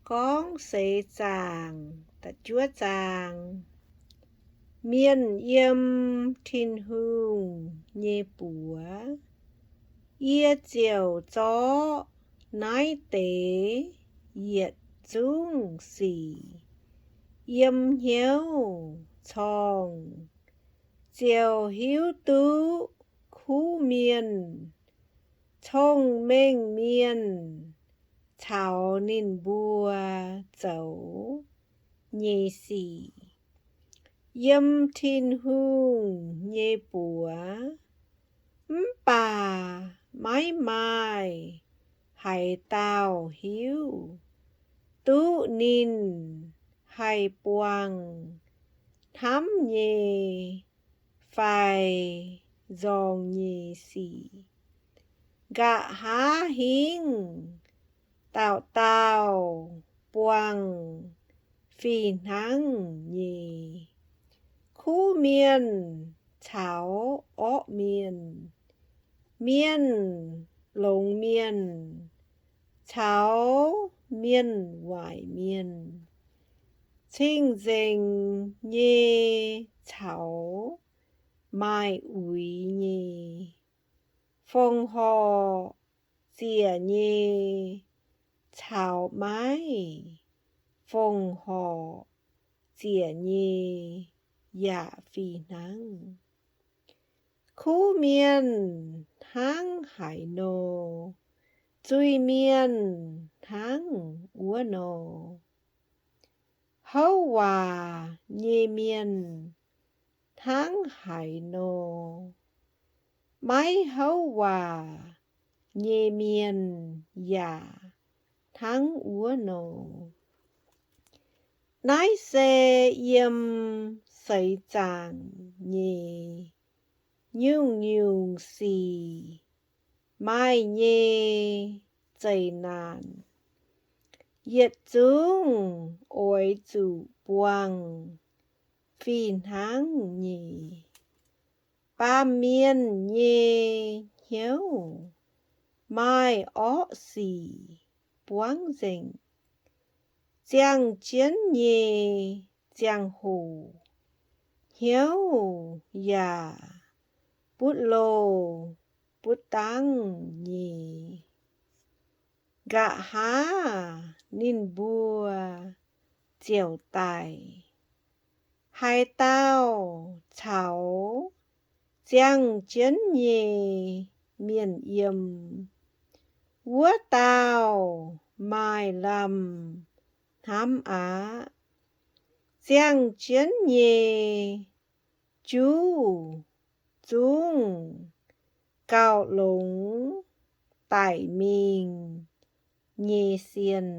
Gorngv Seix Zaangc da'juov zaang. Mienh yiem Tin-Hungh nyei buoz, yie ziouc zorqv naaiv deix yietc zungv sic yiem hnyouv corngh, ziouc hiuv duqv kuv mienh, cong-mengh mienh caux ninh mbuo zoux nyei sic yiem Tin-Hungh nyei buoz. Mv baac maiv maaih haaix dauh hiuv duqv ninh haih buangh hnamv nyei fai nzorng nyei sic. Nqa'haav hingv dauh dauh buangh fih hnangv nyei. Kuv mienh caux orqv mienh, mienh longx mienh caux mienh waaic mienh, cing-nzengc nyei caux maaih uix nyei, fongc horc ziec nyei caux maiv fongc horc ziec nyei yaac fih hnangv. Kuv mienh hnangv haaix nor, zuiz-mienh hnangv wuov nor. Houv waac nyei mienh hnangv haaix nor, maiv houv waac nyei mienh yaac hnangv wuov nor. Naaiv se yiem seix zaangc nyei nyungc-nyungc sic maaih nyei zeqc naanc, yietc zungv oix zuqc buangh fih hnangv nyei. Baamh mienh nyei hnyouv maaih orqv sic buangv nzengc. Ziangh jienv nyei ziangh hoc hnyouv yaac butv loh butv dangv nyei. Nqa'haav ninh mbuo ziouc daic. Haaix dauh caux ziangh jienv nyei mienh yiem, wuov dauh maaih lamh hnamv aqv. Ziangh jienv nyei juv zungv gauh longx daic mingh nyei sienh.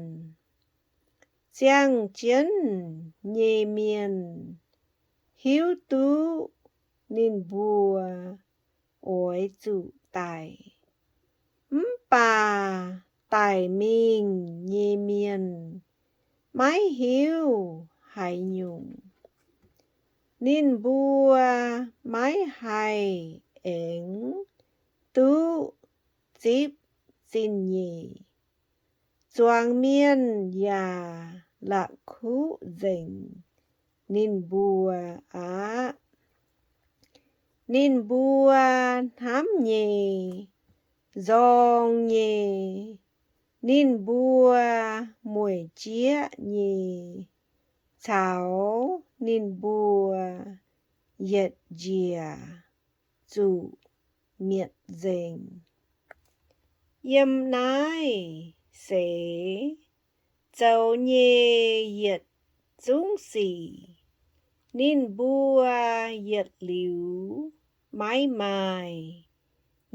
Ziangh jienv nyei mienh hiuv duqv ninh mbuo oix zuqc daic, mv baac daic mingh nyei mienh maiv hiuv haaix nyungc. Ninh mbuo maiv haih aengx duqv zipv zingh nyeic. Zuangx mienh yaac la'kuqv nzengc ninh mbuo aqv. Ninh mbuo hnamv nyei, nzorng nyei, ninh mbuo mueic jieqv nyei, caux ninh mbuo yietc njiec zuqc mietc nzengc. Yiem naaiv seix zoux nyei yietc zungv sic, ninh mbuo yietc liuz maiv maaih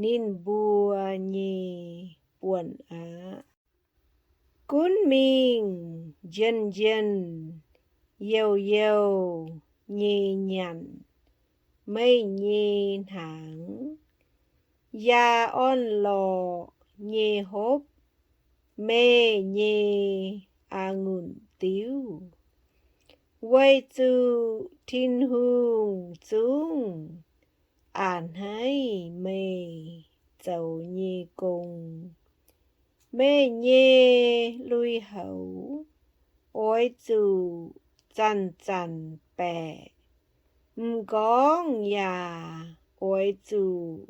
ninh mbuo nyei buonc aqv. Gunv mingh njien-njien, youh youh nyei nyanc meih nyei hnaangx, yaac orn-lorqc nyei hopv meih nyei a'ngunc diuv, weic zuqc Tin-Hungh zungv a'hneiv meih zoux nyei gong. Meih nyei lui-houx oix zuqc zanc-zanc baeqc. M'nqorngv yaac oix zuqc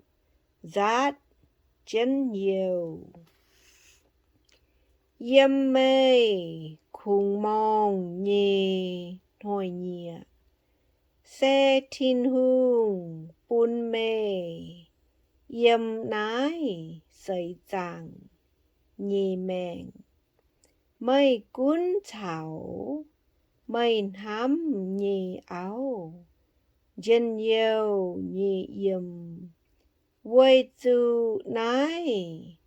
nzaatv jienv youh. Yiem meih kungx morngh nyei hnoi-nyieqc, se Tin-Hungh bun meih yiem naaiv seix zaangc nyei maengc. Meih gunv caux meih hnamv nyei auv njien-youh nyei yiem, weic zuqc naaiv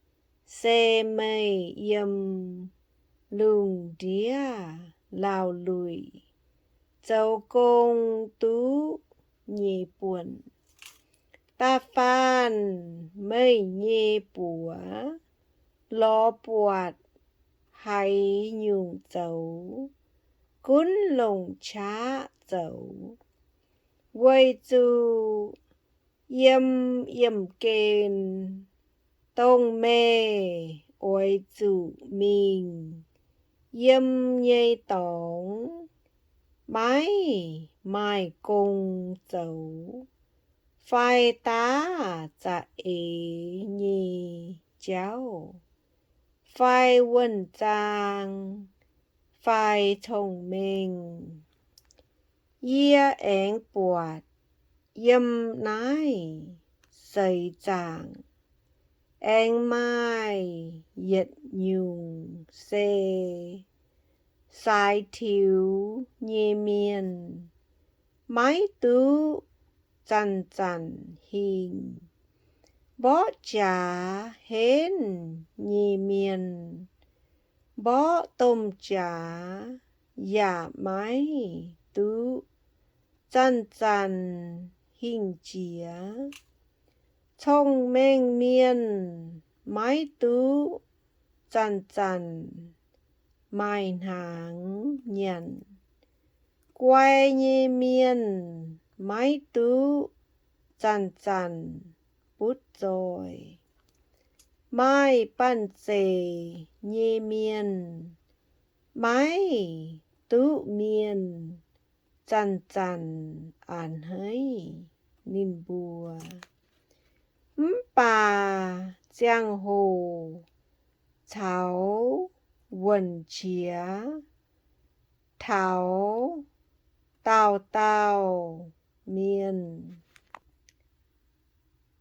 se meih yiem lungh ndiev laauh luic zoux gong duqv nyei buonc. Da'faanh meih nyei buoz lorz buatc haaix nyungc zoux, gunv longc qaqv zoux, weic zuqc yiem yiemh gen, dongh meih oix zuqc mingh yiem nyei dorngx, maiv maaih gong zoux, fai daav za'eix nyei jauv, fai wuonh zaang, fai cong-mengh. Yie aengx buatc yiem naaiv seix zaangc aengx maaih yietc nyungc se saaix tiux nyei mienh, maiv duqv zanc-zanc hingh. Mborqv jaax henv nyei mienh, mborqv domh jaax yaac maiv duqv zanc-zanc hingh jiex. Cong-mengh mienh maiv duqv zanc-zanc maaih hnaangx nyanc. Guai nyei mienh maiv duqv zanc-zanc butv zoih. Maaih banh zeic nyei mienh maiv duqv mienh zanc-zanc a'hneiv ninh mbuo. Mv baac ziangh hoc caux wuonc qiex taux dauh dauh mienh.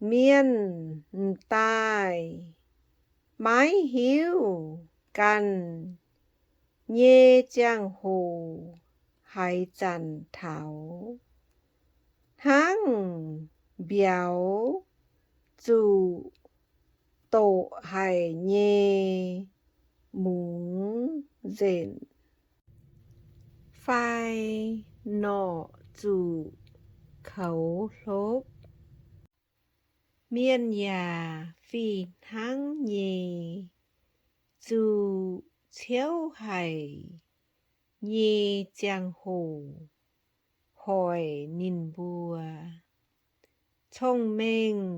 Mienh m'daaih maiv hiuv ganh nyei ziangh hoc haaix zanc taux, hnangv mbiauz zuqc doqc haic nyei mungz nzenc, fai norqc zuqc koux hlopv. Mienh yaac fih hnangv nyei zuqc ciouv haic nyei ziangh hoc hoic ninh mbuo. Cong-mengh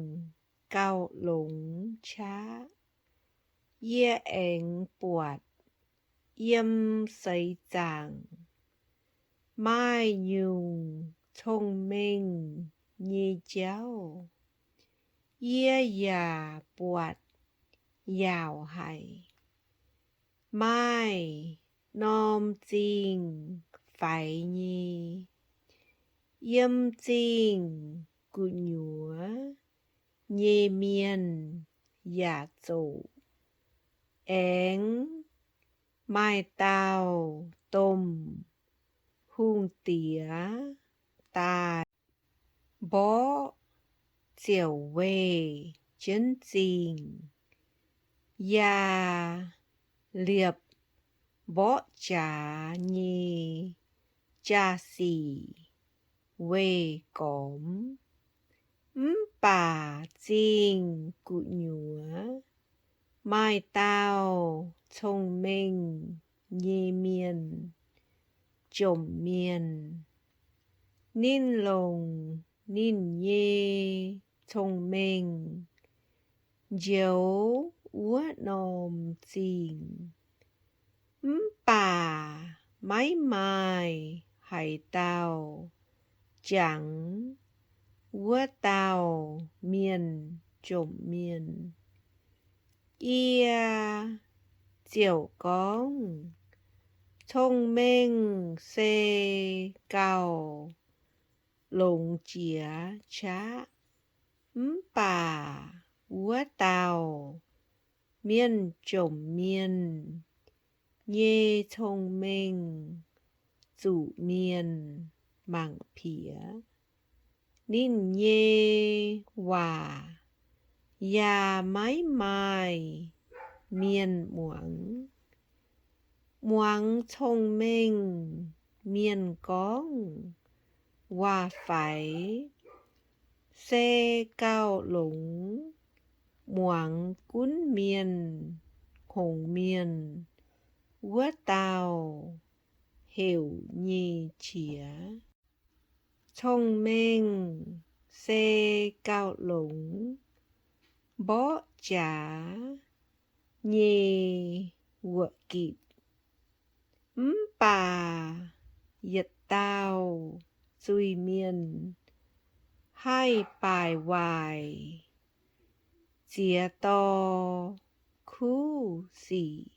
gauh longx qaqv. Yie aengx buatc yiem seix zaangc maaih nyungc cong-mengh nyei jauv. Yie yaac buatc yaauc haic. Maaih norm zingh faix nyei. Yiem zingh gu'nyuoz nyei mienh yaac zoqc. Aengx maaih dauh domh hungh diex daaih mborqv ziouc weih jienv zingh, yaac liepc mborqv jaax nyei jaa-sic weih gormx. Mv baac zingh gu'nyuoz maaih dauh cong-mengh nyei mienh jomc mienh. Ninh longc ninh nyei cong-mengh njoux wuov norm zingh. Mv baac maiv maaih haaix dauh jangx wuov dauh mienh jomc mienh. Yie ziouc gorngv, Cong-mengh se gauh longx jiex qaqv, mv baac wuov dauh mienh jomc mienh nyei cong-mengh zuqc mienh mangc piex. Ninh nyei waac yaac maiv maaih mienh muangx. Muangx cong-mengh mienh gorngv waac-faix se gauh longx muangx gunv mienh hngongx mienh wuov dauh heuc nyei qiex. Cong-mengh se gauh longx mborqv jaax nyei wuoqc gitc, mv baac yietc dauh zuiz-mienh haih baaic waaic ziex dorh kuv sic.